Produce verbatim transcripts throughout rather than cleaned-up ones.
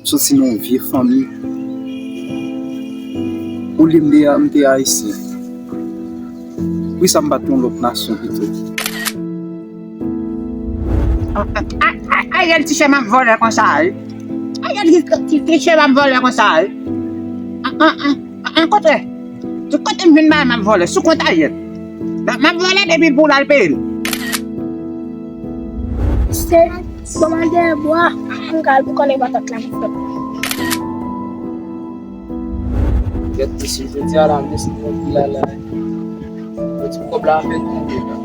Soti nan yon vye fanmi. Olye m te, m te Ayisyen. Poukisa m pa t yon lòt nasyon pito? A, a, a, a, Ariel ti chè m ap vòlè konsa, wi. Ariel ti, ti, ti chè m ap vòlè konsa, wi. An, an, an, an, an, kontrè. Tout kote m vin bay m ap vòlè, sou kont Ariel. M ap, m ap vòlè depi l pou l al peye l. Se, bon, m al dèyè bwa, m ka al pou kòlèy patat la m fè. Gèt mesye, jodi a la, m desann nan vil la la. Yo di kòb la apen tonbe la.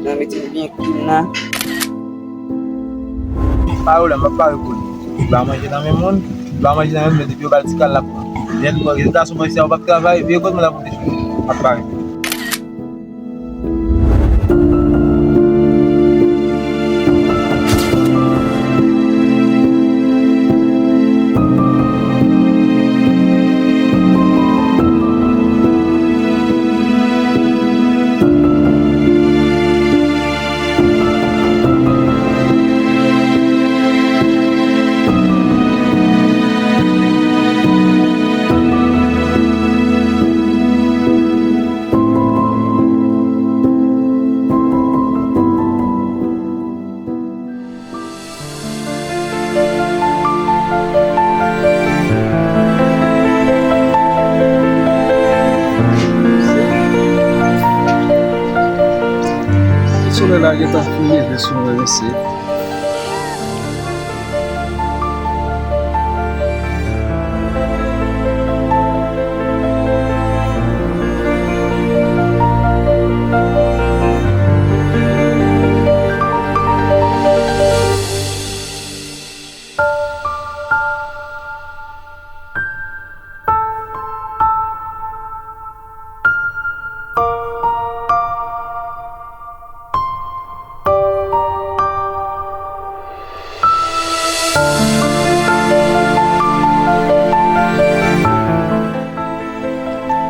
Nan mete l byen klin la. Pa pwoblèm, m ap pare pou li. Li pa manje nan men moun, li pa manje nan men moun, men depi yo ba l ti kal l ap pran. Lè l pran, lè gason manje sa yo p ap travay, veye kot mwen la pou li. M ap pare. Solèy la gentan fin leve sou mwen, mesye.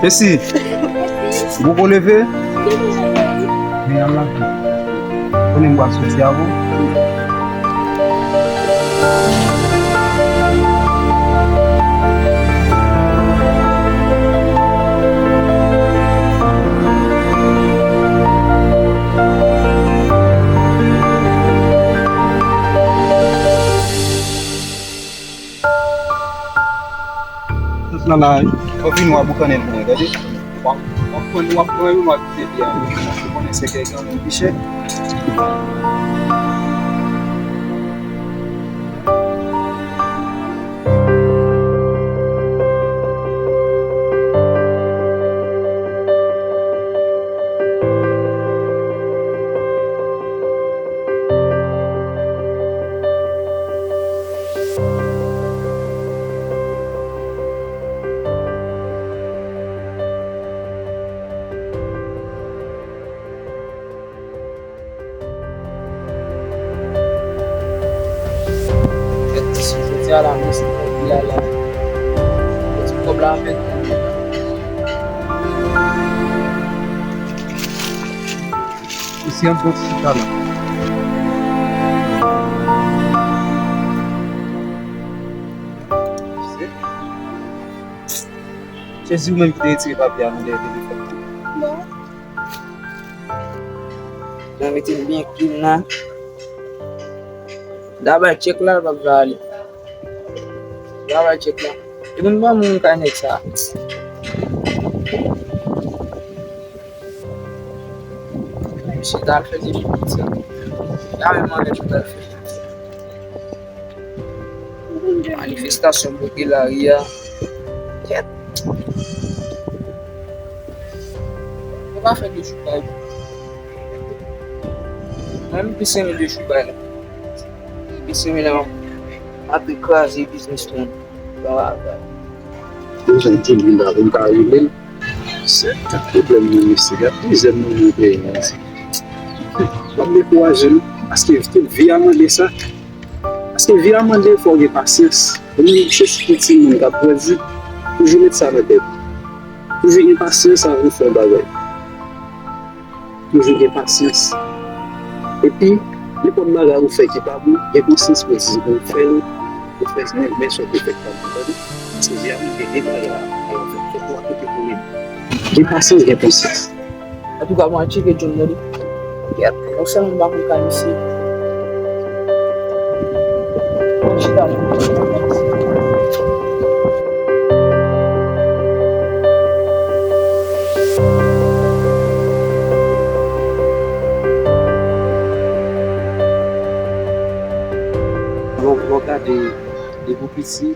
Esi, ou poko leve? Men al la. Konnen m pral soti avè w. Tout nan la, w ap vin w ap boukannen pou mwen, gade. W ap, w ap pran, w ap pran youn, w ap kite li a. Ou konnen se kèk granmoun pi chè. Gèt mesye, jodi a la, mesye, kòb la la. Yo di kòb la apen tonbe la. Mesye, antre chita la. Jezi, ou menm ki te retire papye a nan dèyè telefòn nan. Bon. Jan mete l byen klin la. Dabò tchèk la, l p ap vale. Dabò tchèk la. E moun ban moun kay nèg sa. Misye t al fè depi piti. Gade manzè t al fè. Manifestasyon bloke lari a. Kèt. Yo pa fè de jou bay. Mwen, m plis renmen de jou bay la. M plis renmen la. M ap kraze biznis moun. Bon bagay. Yo jwenn Timmy la pou m ka rele l. Se tout pwoblèm nou mesye, gad mizè nou nan peyi a. W ap dekouraje nou, paske tout vi a mande sa. Paske vi a mande fò w gen pasyans. Ou menm chèche pou timoun k ap grandi, toujou met sa nan tèt. Toujou gen pasyans avan w fè yon bagay. Toujou gen pasyans. Epi, nenpòt bagay ou fè ki pa bon, gen konsyans pou di ou fè l, Fè men, men sa w te fè kòm, tande? Paske Jeyami gen de bagay la, alò, fòk w aplike pou li. Gen pasyans, gen konsyans. Antouka, mwen tcheke John nan li. Kèt, yon sèl moun pa konn kay misye. Mwen chita mwen. Lè w, lè w gade, depi w piti,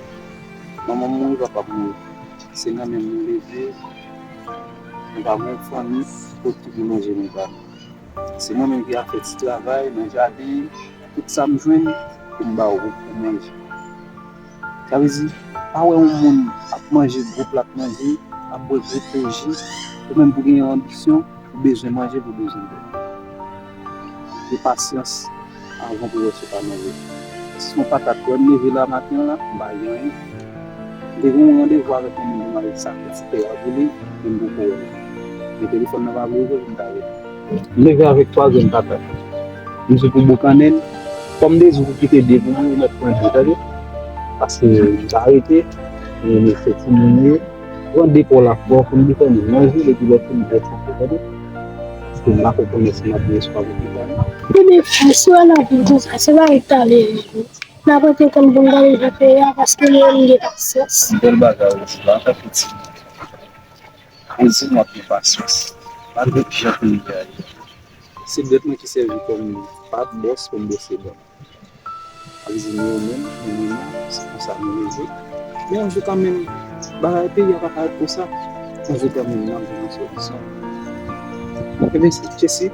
manman m mouri, papa m mouri. Se nan men m nou leve. Nou pa gen fanmi pou tout moun manje menm pa nou. Se mwen menm ki al fè ti travay nan jaden, tout sa m jwenn pou m ba w pou manje. Sa vle di, pa wè yon moun ap manje gwo plat manje, ap bwè gwo po ji, ou menm pou gen yon anbisyon, ou bezwen manje, pou bezwen bwè. Gen pasyans avan pou wè si w ka manje. Si se yon patat, lè m leve la maten an la, m pa gen anyen. M te gen yon randevou avèk yon moun pou m al sakre ti pè a pou li, men m poko wè l. Men telefòn nan pa vle ouvè pou m ta rele. M leve avèk twa grenn patat. M di pou boukannen l. Kòm m te di w pou kite de pou mwen, ou mèt pran de, tande. Paske m pa rete, men se timoun yo. Pran de po la, bon, pou m di fè moun manje, epi lòt pou m bwè sanpe, tande. Paske m pa konprann si m ap gen espwa pou pita, non. Ebyen, frè, si w al nan vil konsa, se pa rete ale. N ap rete tann pou n gade jan peyi a, paske nou menm gen pasyans. Bèl bagay, wi, se pa antanke timoun. Ann di m w ap gen pasyans. Malgre jan peyi a ye. Se dwèt mwen ki sèvi kòm pat, bòs, pou m bwose dan. Sa vle di nou menm, nou menm, se konsa nou leve. Men yon jou kanmenm, bagay peyi a pa ka ret konsa. Yon jou kanmenm, n ap jwenn yon solisyon. Ebyen, se Jesse.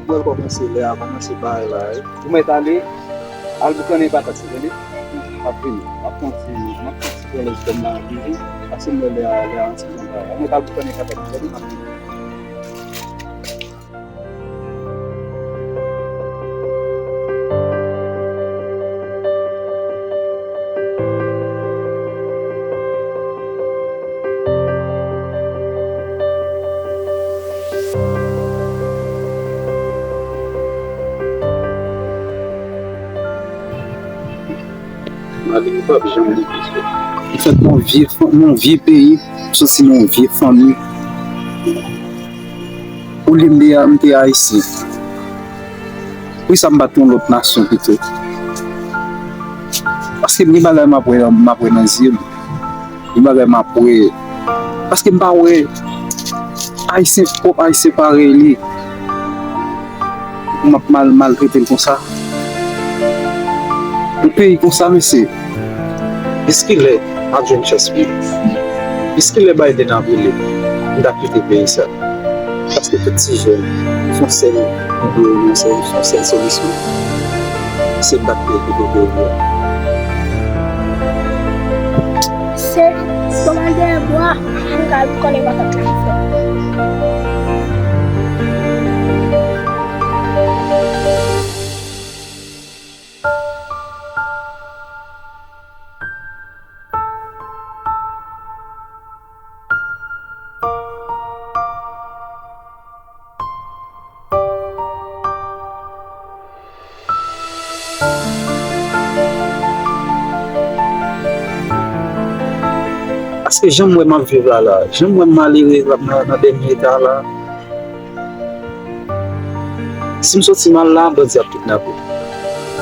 Mwen kòmanse lè a, kòmanse bay la, wi. Ou mèt ale, al boukannen patat, tande? M ap vini. M ap pran ti, m ap pran ti flèch kòm nan vini. Pase m wè lè a, lè a yon ti jan bay. Ou mèt al boukannen patat, tande? M ap vini. Mali pap janm oubli sa. M fèt nan yon vye, nan yon vye peyi, m soti nan yon vye fanmi. Olye m te, m te ayisyen. Poukisa m pa t yon lòt nasyon pito? Paske m gen bagay m ap wè, m ap wè nan zye m. Gen bagay m ap wè. Paske m pa wè Ayisyen, pwòp Ayisyen parèy li. Pou m ap mal, maltrete l konsa. Yon peyi konsa, mesye. Jiskilè m ap jwenn chans pou m? Jiskilè Biden ap rele m? M t ap kite peyi sa. Paske tout ti jèn, se yon sèl ide, se yon sèl solisyon. Se bat peyi pou peyi a. Se kòmandè bwa, ann kal pou kòlè patat la. Paske jan m wè m ap viv la la, jan m wè m malere la nan, nan dènye eta la, si m soti mal la, bandi ap kidnape m.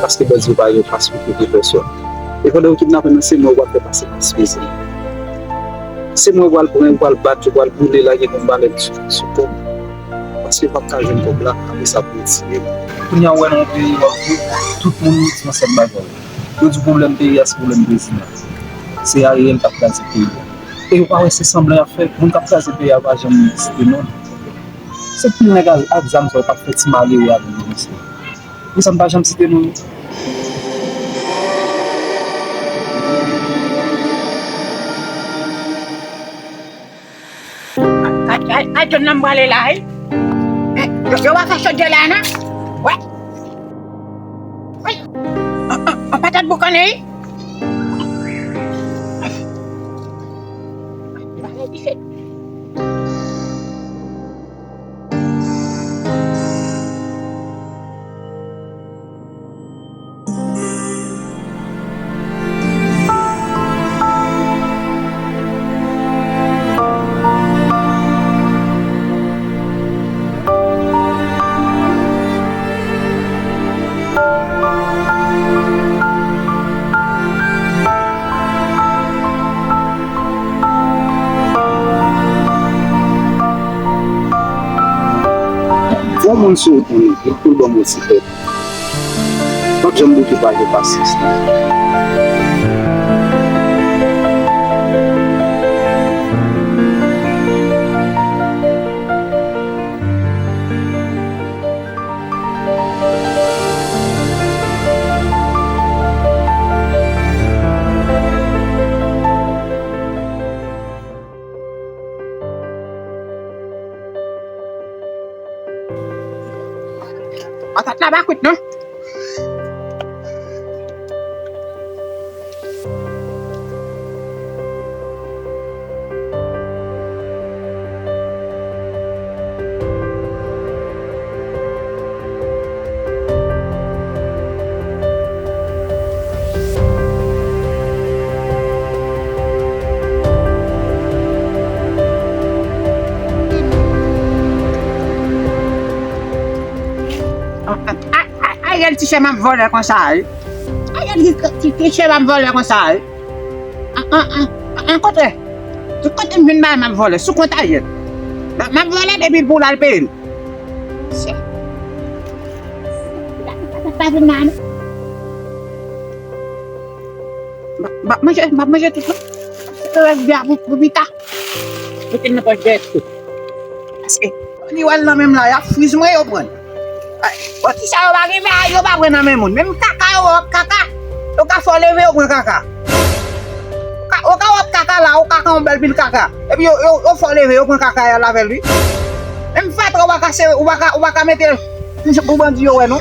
Paske bandi yo pa gen pas pou touye pèsòn. E pandan yo kidnape m nan, se mwen yo pral fè pase plis mize. Se mwen yo pral pran, yo pral bat, yo pral boule, lage konn balèn sou, sou kò m. Paske yo p ap ka jwenn kòb la, apre sa pou yo tiye m. Kounye a, ou wè nan yon peyi, w ap di, tout moun di yon sèl bagay. Yo di pwoblèm peyi a, se pwoblèm prezidan. Se Ariel k ap kraze peyi a. E yo pa wè se sanblan y ap fè. Moun k ap kraze peyi a pa janm site non l. Se pil nèg ak, ak zam sa yo k ap fè ti malere avè yo, mesye. Poukisa m pa janm site non yo? Kay, kay, kay, John nan m prale la, wi. Yo, yo pa fè chòt de la, non? Wè. Wi. An, an, an patat boukannen, wi. Konn si w konnen, e pou l ban m yon ti pèp. M p ap janm bouke pale pasyans lan. Patat la pa kwit non. A, a, a, a, Ariel ti chè m ap vòlè konsa, wi. Ariel ti, ti, ti chè m ap vòlè konsa, wi. An, an, an, an, an, kontre. Tout kote m vin bay m ap vòlè. Sou kont Ariel. M ap, m ap vòlè depi l pou l al peye l. Se. Pa vin la, non. M ap, m ap manje, m ap manje tout, non. Se rès byen pou, pou pita. Mete l nan pòch dèyè tou. Paske, ni w al nan men m la, y ap friz mwen, yo pran. Ay, bon, ti sa yo pa gen, men yo pa pran nan men moun. Menm kaka, yo wè w ap kaka. Yo ka fè w leve, yo pran kaka. Ou ka, ou ka wè w ap kaka la, ou kaka yon bèl pil kaka. Epi yo, yo, yo fè w leve, yo pran kaka y al avè l, wi. Menm fatra, ou pa ka sere, ou pa ka, ou pa ka mete l pou, pou bandi yo wè, non.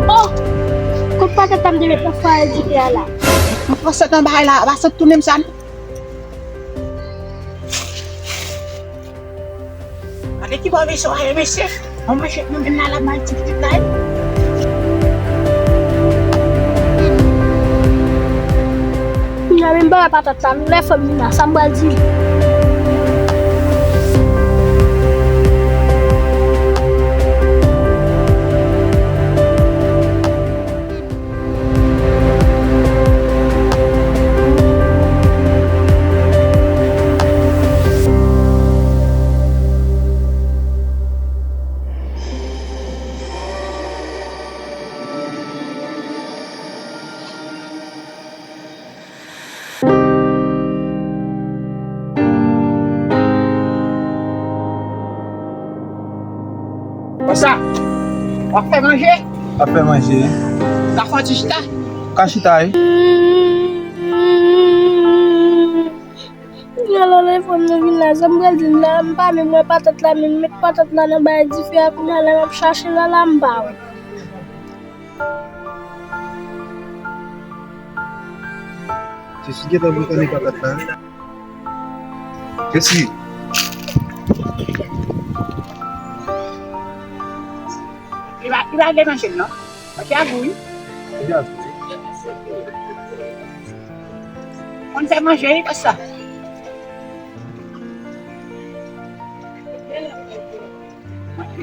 Oh! Kot patat la m te met nan fwa dife a la? Mwen pase nan bagay la, pa sot tounen m sa, non. Gade ki bò mesye a ye, mesye. Yon mesye nou menm la, l ap bay ti pitit la, wi. Kounya menm bagay patat la, nou lè fanm vin la, sa m pral di li. Konsa, w ap fè manje? W ap fè manje. W ka fè yon ti chita? Ka chita, wi. Kounya la lè fanm nan vin la, sa m pral di l la, m pa menm wè patat la, menm met patat la nan bay dife a, kounya la m ap chache l la, la m pa wè. Jesi gentan boukannen patat la. Jesi. Li pa, li pa vle manje l non. Manje a gou wi. Konn fè manje wi konsa.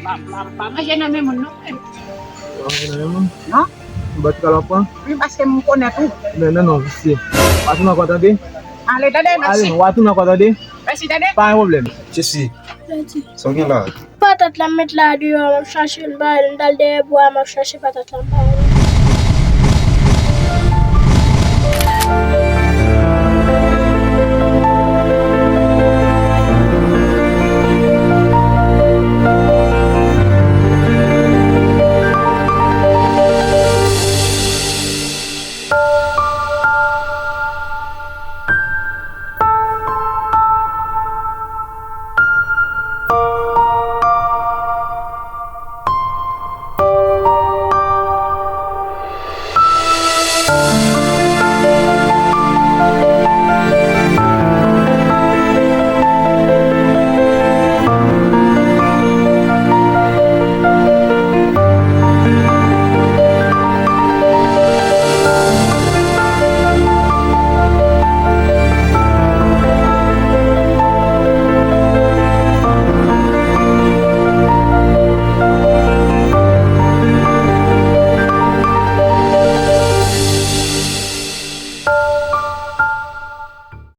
Pa, pa, pa manje nan men moun non. Pa manje nan men moun? Non. M bat kal w ap pran? Wi, paske m konnen tou. Men, men non, visye. W a tounen ankò tande? Ale, tande, mèsi. Ale, w a tounen ankò tande? Mèsi, tande. Pa gen pwoblèm. Jesi, sa w gen la? Patat la m met la deyò, m ap chache l, m pa wè l, m t al dèyè bwa, m ap chache patat la, m pa wè l.